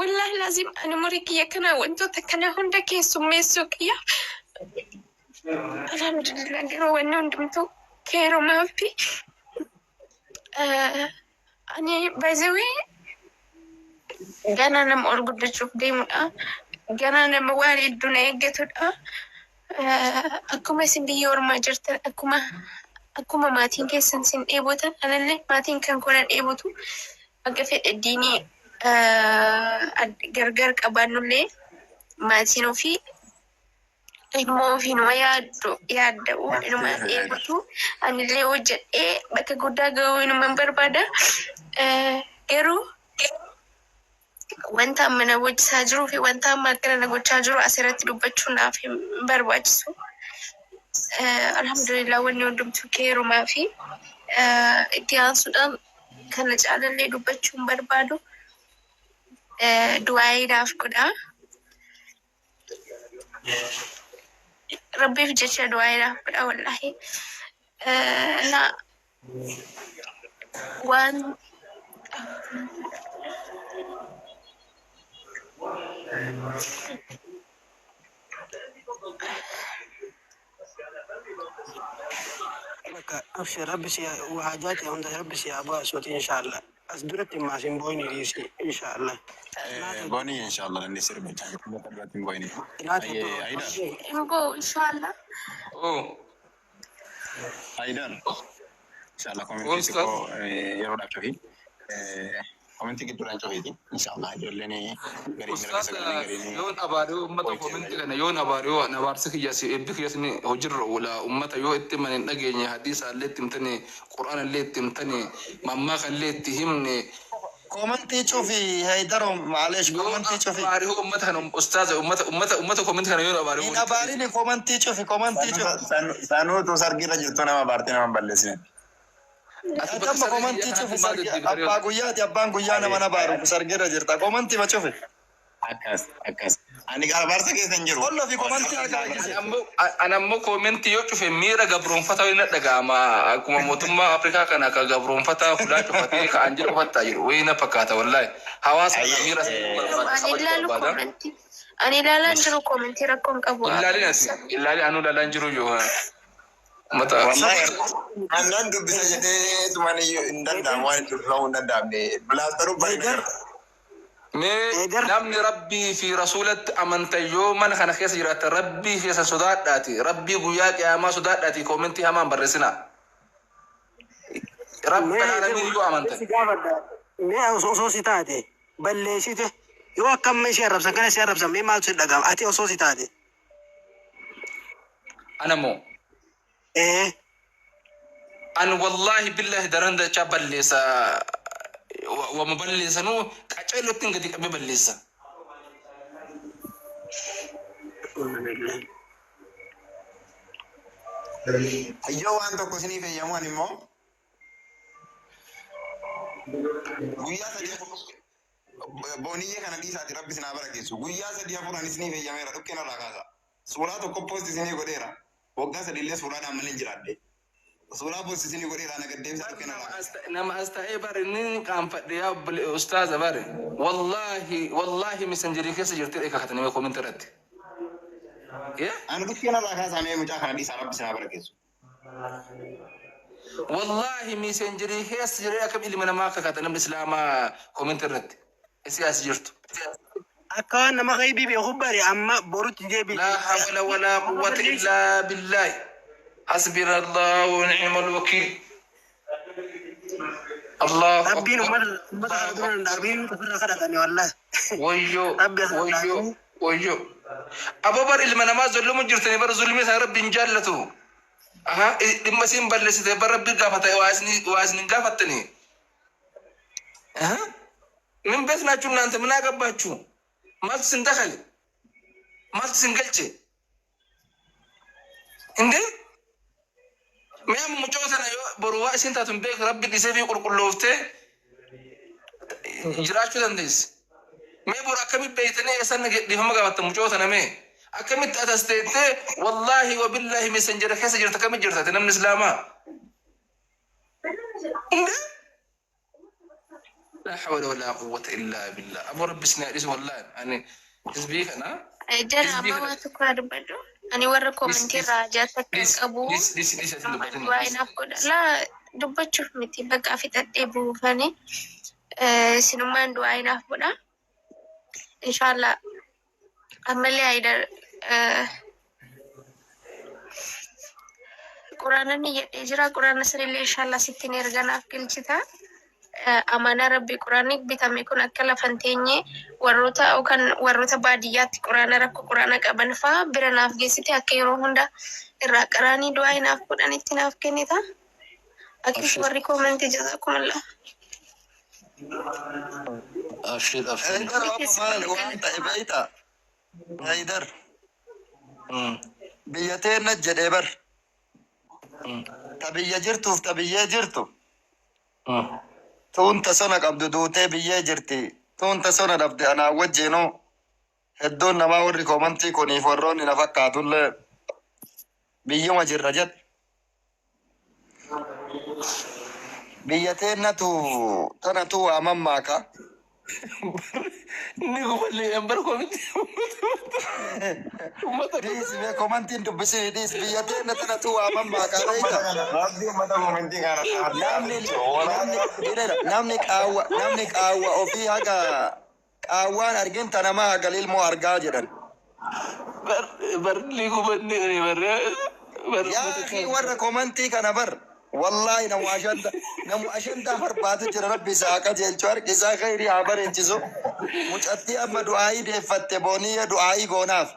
Wallaahi laazim ani umurii kiyya kana wantoota kana hunda keessummeessuu kiyya alhamdulillah, garuu wanni hundumtuu keerumaa fi ani by the way ganaa nama ol guddachuuf deemudha. Ganaa nama waan hedduu na eeggatudha. Akkuma isin biyya ormaa jirtan, akkuma maatiin keessan isin dheebotan, anallee maatiin kan koo na dheebotu. Akka fedhe diinii gargar qabaannullee maatiin ofii ilmoo ofii numa yaaddu, yaadda'u, inuma dheebotu. Anillee hojjedhee bakka guddaa gahuu inuman barbaada. Garuu wanta amma na gochisaa jiruu fi wanta amma akkana na gochaa jiru asirratti dubbachuun naaf hin barbaachisu. Alhamdulillah, wanni hundumtuu keerumaa fi itti aansuudhaan kana caalallee dubbachuu hin barbaadu. Du'aayii naaf godhaa. Rabbiif jecha du'aayii naaf godhaa wallaahi. Na waan Bakka abshir, rabbi si haajaa ta'e hunda rabbi si haa baasuuti inshaallah. As duratti immaas hin boo'ini, dhiisi inshaallah. Booni, inshallah inni sirba duratti hin boo'ini. Laata. Ayidaar. Hin boo'u inshallah. Oh, Ayidaar. Inshallah komentii Ustaz. xiqqoo yeroodhaaf cufi. Komentii gidduudhaan cufiiti. Inshallah ijoolleen gariin mira Ustaz, keessa galanii gariin yoon abaaree ummata boo'icha komentii kana yoon abaaree waan abaarsi kiyya si eebbi kiyyas ni hojirra oola. Ummata yoo itti himan hin dhageenye, hadiisa illee itti himtani, qur'aana illee itti himtani, mammaaka illee itti himne. Komantii cufi, Haydaro, maalesh. Yoon Komantii cufi. abaaree ummata kana, ustaaza, ummata komentii kana yoon abaaree Hin abaarini, komantii cufi, komantii cufi. Sanuutu sargiirra jirtu nama abaartee nama hin balleessine. Ati Ati bakka amma sargii komantii kiyya cufi kanatti maal sargi deddeebitanii abbaa guyyaati, abbaan guyyaa nama nabaaru sargiirra jirta, komantii ma cufi. Akkas akkas. Ani abaarsa keessa hin jiru. Ollo fi komantii harkaa Ani ammoo ani ammoo koomentii yoo cufe miira gabroonfataa wayii na dhaga'ama. Akkuma mootummaa Afrikaa kana akka gabroonfataa fulaa cufatee ka'an jedhu qofattaa jiru. Wayii na fakkaata wallaahi. Hawaasa kana miira sana barbaada. Ani Kabajuu ilaalu barbaada. koomentii. Ani ilaalaa hin jiru koomentii, rakkoon qabu. Ilaalin ati. Ilaalin, anuu ilaalaa hin jiru yoo. Mata. Wallahi annan dubbisa jedhee tuman iyyuu hin danda'amu, waan hin dubbifamuu hin danda'amne. Bilaastaruu baay'ina Haydar. jira. Mee Haydar. namni Rabbii fi Rasuulatti amantan yoo mana kana keessa jiraattan, Rabbii keessa sodaadhaati. Rabbii guyyaa qiyaamaa sodaadhaati, koomentii hamaan barreessinaa. Rabbi Mee Haydar, alaalamiin yoo amantan. si gaafadha. Mee osoo si taate balleessite, yoo akka amma ishee arrabsan kana si arrabsan, mee maaltu si dhaga'ama ati osoo si taate? Ana moo? Ee. An wallahi billahi daran dachaa balleessa, wama balleessanuu qaceellotti gadi qabee balleessa. Ayyoo, waan tokko isiniif eeyyamu, ani immoo guyyaa 3 4 booniyyee kana dhiisaati, rabbi isin haa barakeessu. Guyyaa 3 4 ani isiniif eeyyameera, dhukkeen irraa kaasa. Suuraa tokko post isinii godheera. Waggaa 3 illee suuraadhaan malee hin jiraadhe. Suuraa post isinii godheera, ana gaddeebisa, dhukkeen irraa kaasa. Nama as ta'ee bare ni qaanfadhe yaa obbole ustaaza bare. Wallahi wallahi messengerii keessa jirti kakatanii koomentii irratti. Yeah? Ani dhukkeen irraa kaasaa, mee mucaa kana dhiisaa, rabbi isin haa barakeessu. Wallahi messengerii keessa jiree akkam ilma namaa kakata namni islaamaa koomentii irratti. Isii as jirtu. Akka waan nama qaybii beeku bari amma borutti deebi. لا حول ولا قوة إلا بالله، حسبنا الله ونعم الوكيل، الله Rabbiin أكبر. ummata kana dura hin dhaabin, ofirra kadhatani wallahi. Wayyoo. Rabbi as Wayyoo, wayyoo! Aboo, bar ilma namaa zullumu jirtanii, bar zulmii sana rabbi hin jaallatu. Aha, dhimma isin balleessite bar rabbi gaafata, waa isin hin gaafattanii. Aha, ምን ቤት ናችሁ እናንተ? ምን አገባችሁ? Maaltu isin dakale? Maaltu isin galche እንዴ? Mee amma mucoo sana yoo boru waa isin taatu hin beeku, rabbi dhisee fi qulqullooftee jiraachuu dandeessi. Mee boru akkamitti beektanii eessan dhiifama gaafatta mucoo sana? Mee akkamitti atas teettee wallaahi wabillaahi messenjera keessa jirta, akkamitti jirta ati namni islaamaa? እንዴ? Laa hawla walaa quwwata illaa billah. Aboo Rabbi isin haa dhiisu wallaahi. Ani hizbii kana Jala hizbii amma kana waan tokko haa dubbadhu. Ani warra dhis koomentii dhis irraa jaarsa kan dhis qabu dhis dhis dhis asin dubbatin du'aa dhis. inaaf godha. Laa dubbachuuf miti bakka fixadhee buufani. Sinummaan du'aa inaaf godha. Inshallah ammallee ayidar quraana ni jedhee jira. Quraana sanillee inshallah sittiin erganaaf galchita. Amaanaa rabbi quraanni bitame kun akka lafa hin teenye warroota yookaan warroota baadiyyaatti quraana rakkoo quraana qaban fa'aa bira naaf geessite akka yeroo hunda irraa qaraanii du'aa naaf godhanitti naaf kennita. Akkas Abshir warri koomentii jazakumullah. abshir abshir. Haydar Rabbi amma keessa maal baga waan ta'e galatama. beeyta? Haydar biyya teenna jedhee bar. Ta biyya jirtuuf ta biyyee jirtu. Tuun ta sona qabdu duutee biyyee jirti. Tuun ta sona dhabde anaa wajjinuu hedduun namaa warri koomantii kuniif warroonni na fakkaatullee biyyuma jirra jedhe. Biyya teennatu tanatu waa mammaaka. Ni guballee bar koomentii ummata Dhiis mee koomantiin dubbisini dhiis biyya teenna tanatu waa mammaaka beeyta. Rabbi ummata koomentii kana Namni namni dhiirera namni qaawwa namni qaawwa ofii haga qaawwaan argin ta namaa hagal ilmoo argaa jedhan. bar bar ni gubanne bar bar Yaa akhi warra koomantii kana bar wallaahi namu ashanda namu ashanda barbaadu jira rabbi isaa haa qajeelchu harki isaa khayrii haa bareechisu. Mucattii amma du'aayii deeffatte booniyya du'aayii goonaaf.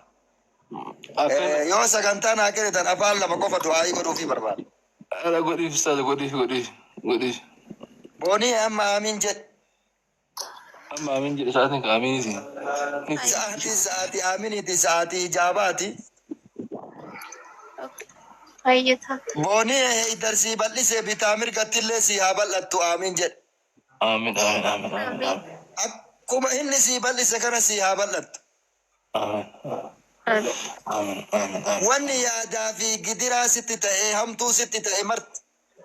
Akkana Yoo sagantaa naa kennitan afaan lama qofa du'aayii godhuufii barbaada. ala godhiif ustaaz godhiif godhiif godhiif. Boonii amma amiin jedhe. Amma amiin jedhe sa'aatiin ka amiiniti. Sa'aatii sa'aatii aaminiiti sa'aatii ijaabaati. Fayyata. Boonii Haydar sii bal'isee bitaa mirgattillee sii haa bal'attu aamiin jedhe. Amiin amiin amiin amiin Amiin. Akkuma inni sii bal'ise kana sii haa bal'attu. amiin Amiin. amiin amiin amiin. Wanni yaadaa fi gidiraa sitti ta'e hamtuu sitti ta'e marti.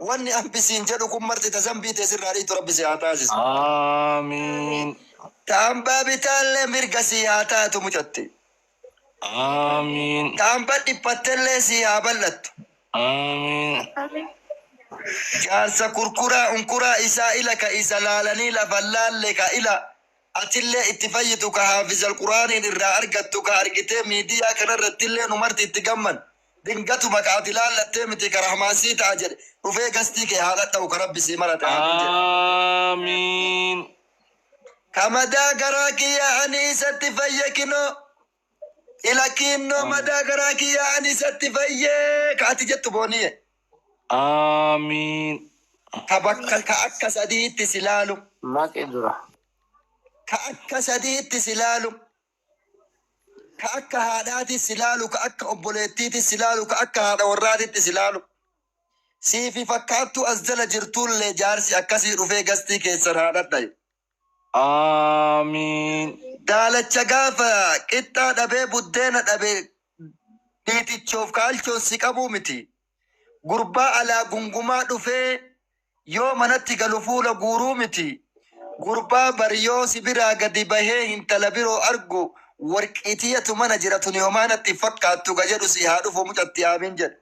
Wanni hambisiin jedhu kun marti tasambii ta'e sirraa dhiitu rabbi si haa taasisu. Amiin Taambaa bitaallee mirga sii haa taatu mucatti. amiin Taambaa dhiphattellee sii haa bal'attu. amiin Amiin. Jaarsa kurkuraa unkuraa isaa ila ka isa laalanii lafa laalle ka ila atillee itti fayyitu ka haafizal quraaniin irraa argattu ka argitee miidiyaa kanarrattillee nu marti itti gamman. Dingatuma ka ati laallattee miti ka rahmaasii ta'a jedhe dhufee gastii kee haa dhadha'u ka rabbi sii marate amiin jedhe. amiin. Ka madaa garaa kiyyaa ani isatti fayye kinoo ila kinnoo madaa garaa kiyyaa ani isatti fayyee ka ati jettu booniyye. Amiin. Ka bakka ka akka sadiitti si laalu. Maqee dura. Ka akka sadiitti si laalu. Ka akka haadhaatti si laalu, ka akka obboleettiitti si laalu, ka akka haadha warraatitti si laalu. Siifi fakkaattuu as jala jirtullee jaarsi akkasii dhufee gastii keessan haa dhadhayu. Amiin. Daalacha gaafa qixxaa dhabee buddeena dhabee dhiitichoof kaalchoon si qabuu miti. Gurbaa alaa gungumaa dhufee yoo manatti galu fuula guuruu miti. Gurbaa bari yoo si biraa gadi bahee intala biroo argu warqiitiyatu mana jira tun yomaa natti hin fakkaattu ka jedhu si haa dhufu mucatti aamiin jedhe.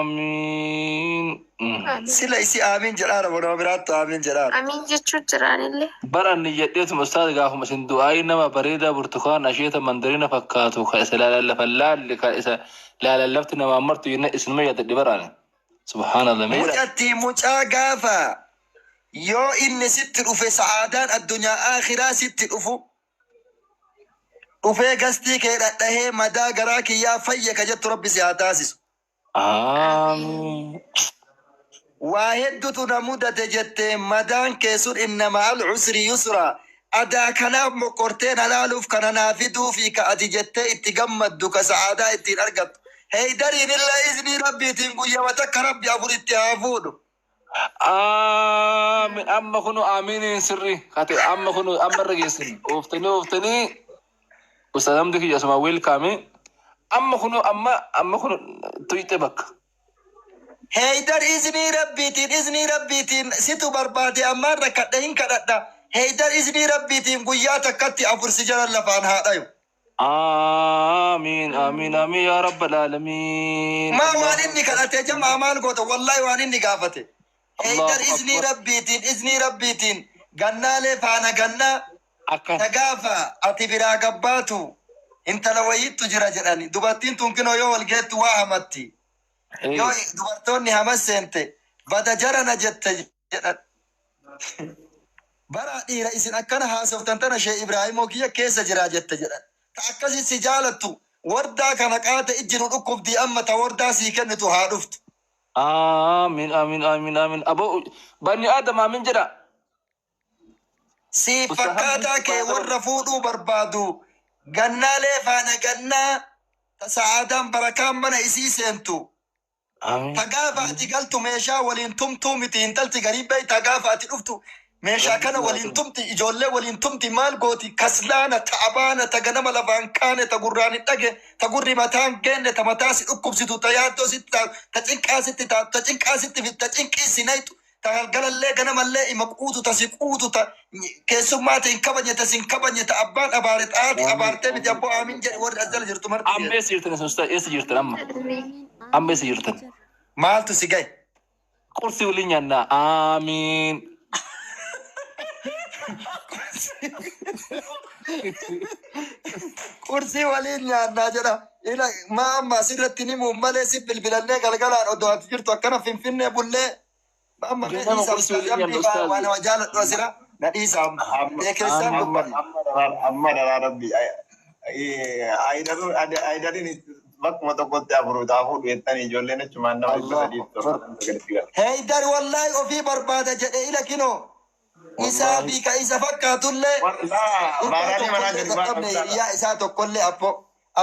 Amiin. Amiin. Sila isi aamiin jedhaara moo nama biraattu aamiin jedhaara. Amiin jechuun jiraanillee. Bara ani jedheetuma ustaaz gaafuma isin du'aayii nama bareedaa burtukaan asheeta mandariina fakkaatu ka isa laalan lafa laalle ka isa laalan lafti namaa martu jenna isinuma yaadadhe baraani. Subhaanallah mee Mucatti mucaa gaafa yoo inni sitti dhufe sa'aadaan addunyaa akhiraa sitti dhufu dhufee gastii kee dhadhahee madaa garaa kiyyaa fayye ka jettu rabbi si haa taasisu. Amiin. Waa hedduutu na mudate jettee madaan kee sun inna ma'al usri yusra. Adaa kanaaf mokortee na laaluuf kana naa fiduu fi ka ati jettee itti gammaddu ka sa'aadaa ittiin argattu. Heydariin illee iznii rabbiitiin guyyama takka rabbi afuritti haa fuudhu. Amiin. Amma kunu amiiniin sirri. Kate amma kunu amma irra geessin. Ooftanii ooftanii ustaaz Hamdi kiyya asuma weelkaame. Amma kunu amma amma kunu tuyxe bakka. Heydar iznii rabbiitiin, iznii rabbiitiin situ barbaade, ammaan rakkadhe hin kadhadha. Heydar iznii rabbiitiin guyyaa takkatti afur si jala lafaan haa dhayu. Amiin, amiin, amiin yaa rabbal aalamiin. Maa waan inni kadhate jamaa maal goota? Wallaahi waan inni gaafate. Heydar Allahu iznii akbar. rabbiitiin, iznii rabbiitiin gannaalee faana gannaa Akka. ta gaafa ati biraa gabbaatu intala wayiittu jira jedhani. Dubartiin tun kinoo yoo wal geettu waa hamatti. Yoo dubartoonni hamas seente bada jarana jette jedhan. Bara dhiira isin akkana haasoftan tana shee Ibraahimoo kiyya keessa jira jette jedhan. Ta akkasii si jaalattu wardaa kana qaata ijji nu dhukkubdii, amma ta wardaa sii kennitu haa dhuftu. Amiin, amiin, amiin, amiin. Aboo bani Aadam amiin jedha. Siif Ustaz fakkaataa kee warra fuudhuu barbaadu gannaalee faana gannaa ta sa'aadaan barakaan mana isii seentu. Amiin. Ta gaafa ati galtu meeshaa waliin tumtuu miti, intalti garii bahi ta gaafa ati dhuftu meeshaa kana waliin tumti, ijoollee waliin tumti, maal gooti, kaslaana ta abaana ta ganama lafaan kaane, ta gurraan hin dhage, ta gurri mataan geenne, ta mataa si dhukkubsitu, ta yaaddoo sitti taatu, ta cinqaa sitti taatu, ta cinqaa sitti fiddu, ta cinqii si nayxu, ta galgalallee ganamallee ima quutu, ta si quutu, ta keessummaa ta hin kabajne, ta si hin kabajne, ta abbaan abaare xaati abaartee miti. Abboo aamin jedhi, warri as jala jirtu marti. Amma eessa jirtan isin ustaz? Eessa jirtan amma? Amma eessa jirtan? Maaltu si gahe? Qursii waliin nyaannaa. Amiin. Qursii waliin nyaannaa jedha. Ila maa amma asirratti ni muun malee si bilbilannee galgalaan odoo ati jirtu akkana Finfinnee bullee amma mee Ganama dhiisa. qursii Ustaaz waliin nyaanna Abdii faa ustaaz. waan nama jaaladhu asira na dhiisa amma. Mee keessaan Amma dubbanna. amma daraa rabbi Ayidariin bakkuma tokkotti afur taafuu dhuyettanii ijoolleen achumaan nama dhibba Allah sadiif torbaatan sagalitti gala. Heydar wallaahi ofii barbaada jedhe, ila kinoo isaa fi ka isa fakkaatullee Wallaa gurbaa baaraalee manaa tokkollee gadi baa dadhabne qabsaadha. hiriyaa isaa tokkollee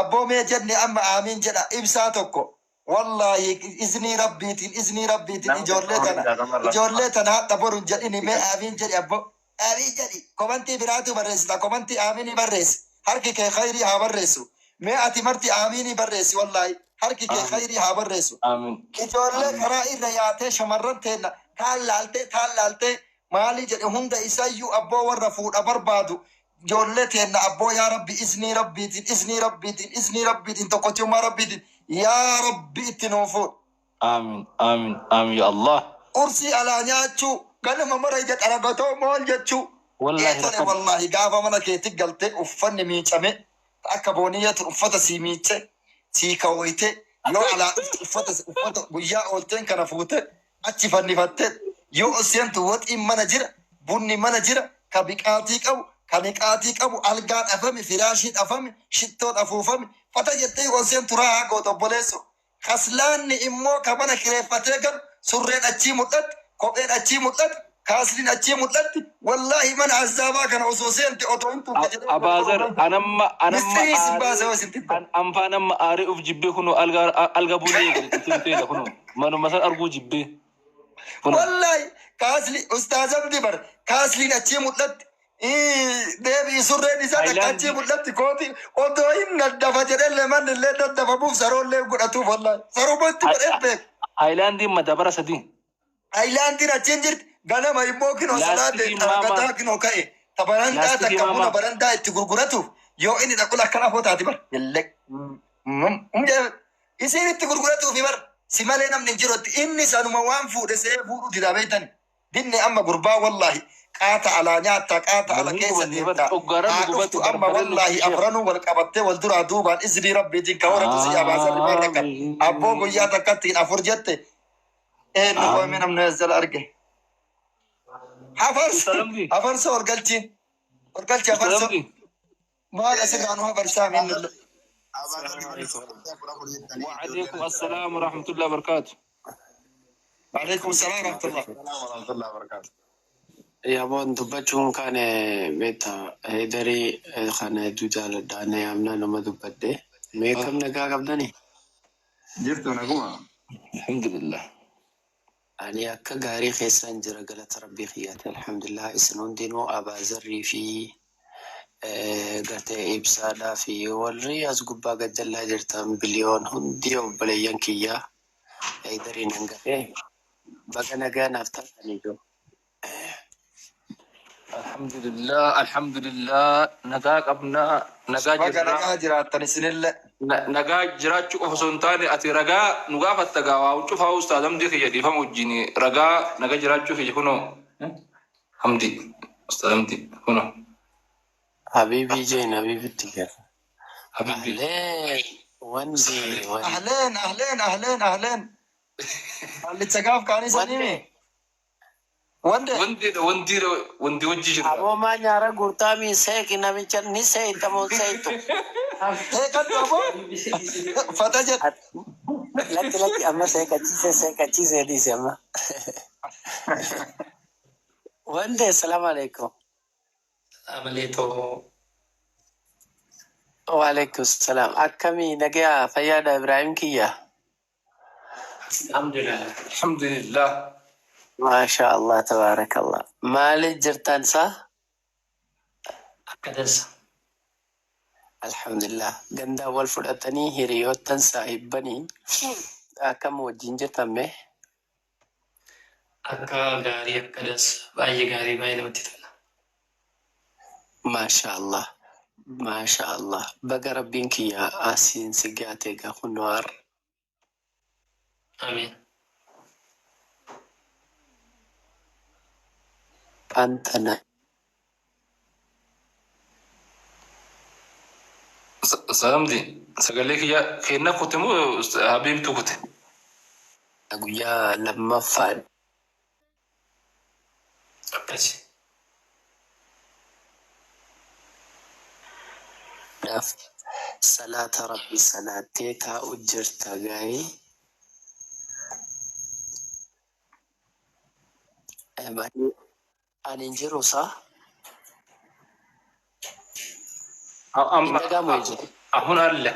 abboo mee jenne amma aamiin jedha. Ibsaa tokko wallaahi iznii rabbiitiin, iznii rabbiitiin Nama ijoollee tokko tana jaatamarra. ijoollee tana hadha borun jedhini, mee aamiin jedhi, abboo aamiin jedhi. Komantii biraatu barreessita, komantii aaminii barreessi, harki kee khayrii haa barreessu. Mee ati marti aaminii barreessi, wallaahi harki kee Amiin. khayrii haa barreessu. Amiin. Ijoollee karaa irra yaatee shamarran teenna taan laaltee taan laaltee maalii jedhe hunda isayyuu abboo warra fuudha barbaadu ijoollee teenna abboo yaa rabbi iznii rabbiitiin, iznii rabbiitiin, iznii rabbiitiin, tokkochummaa rabbiitiin yaa rabbi itti nuu fuudhu. Amiin. Amiin. Amiin ya Allah. Qursii alaa nyaachuu, ganama mara ija xaragatoo maal jechuu. Wallaahi Ee tole. rakkate. Wallaahi gaafa mana keetti galtee uffanni miicame akka booniyyatu uffata sii miice sii kawwayte, yoo alaa dhufte uffata uffata guyyaa oolteen kana fuute achi fannifatte, yoo ol seentu waxiin mana jira, bunni mana jira, ka biqaatii qabu, ka miqaatii qabu, algaan afame, firaashiin afame, shittoon afuufame, fata jettee ol seentu raahaa goota obboleesso. Kaslaanni immoo ka mana kireeffatee galu surreen achii mul'atti, kopheen achii mul'atti, kaasliin achii mul'atti. Wallaahi mana azaabaa kana osoo seente otoo hin tuqne jedhee Abaazar anamma mistirii isin baase aaree yoo isin xiqqoo. Anfaan amma aaree uf jibbee kunu alga bulee ittiin teela kunu manuma san arguu jibbee kunu. Wallaahi kaasli ustaazamti bar kaasliin achii mul'atti. Deebii surreen isaa takka achii Haayilaandii mul'atti, kooti otoo hin daddafa jedhellee manni illee daddafamuuf saroollee godhatuuf, wallaahi saruma itti godhee beeku. Haayilaandiin madabara sadii. Haayilaandiin achiin jirti. Ganama immoo kinoo salaate Laastikii maamaa. xaragataa kinoo ka'e. Ta barandaa Laastikii takka buna maamaa. barandaa itti gurguratuuf yoo inni dhaqu akkana afoo bar. Illee. Isiin itti gurguratuufi bar. Si malee namni hin jirutti inni sanuma waan fuudhe see fuudhuu didaa beeytani. Dinne amma gurbaa wallaahi qaata alaa nyaata, qaata ala Namni keessa gubanne bar deemta. dhoggaarra Haa nu gubatu dhuftu amma barbareen nu wallaahi sheekh. afranuu wal qabattee wal duraa duubaan iznii rabbiitiin ka horatu si abaasarri maal rakkan. Abboo guyyaa takkattiin afur jette eenyu qoome namni as jala arge. Hafarsa Ustaz hafarsa ol galchi ol galchi hafarsa Ustaz maal asirraa nu hafarsaa minnulle. وعليكم السلام ورحمة الله وبركاته. Waalaikum salaam warahmatullah. Warahmatullahi wabarakatuh. Yaaboo dubbachuun kan beektaa Heedarii kan hedduu jaaladha. Ani amna nama dubbadhe. Mee kam nagaa qabdani? Jirtu naguma. الحمد لله. Ani akka gaarii keessan jira, galata rabbii kiyyaati, alhamdulillah. Isin hundinuu Abaazarrii fi gartee ibsaadhaa fi warri as gubbaa gajjallaa jirtan biliyoon hundi obboleeyyan kiyyaa. Heydariin hangafee baga nagaa naaf taatanii jiru. Alhamdulillah, alhamdulillah, nagaa qabnaa, nagaa Baga jirraa. nagaa jiraattan isinillee. Nagaa jiraachuu qofa osoo hin taane ati ragaa nu gaafatta gaa waa cufaa ustaaz Hamdii kiyya dhiifama wajjin ragaa nagaa jiraachuu kiyya kunoo Hamdi ustaaz Hamdi kunoo. Habiibii jeen habiibitti gara. Habiibii. Ahleen wandi wandi. Ahleen ahleen ahleen ahleen. Hallicha gaaf kaanii saniimi. Wande. Wande. Wandiidha wandiidha wandi wajji jirra. Aboo maa nyaara guurtaamii seeki namicha ni seeyta moo seeytu? Eegadhu aboo. Fata jedhu. Lakki lakki amma seekachiise seekachiise dhiise amma. Wande salaamu alaikum. Amalee too. Waalaikum salaam. Akkamii nagayaa fayyaadha Ibrahim kiyya? Alhamdulillah. Alhamdulillah. Maasha Allah tabaarakallah. Maali jirtan saa? Akka dansa. Alhamdulillah. Gandaa wal fudhatanii hiriyoottan saahibbanii akkam wajjin jirtan mee? Akka gaarii akka dansa. Baay'ee gaarii baay'ee namatti tola. Maasha Allah. Maasha Allah. Baga rabbiin kiyya asiin si gaate egaa kunoo har'a. Amiin. Antana. Ustaaz Hamdi sagalee kiyya kenna kute moo habiibtu kute? Guyyaa lammaffaadhaaf Akkasi. Salaata rabbi salaattee taa'u jirta gaa'ee. Ani hin jiru saa? Hin Amma dhaga'amu jiru. ahun alle.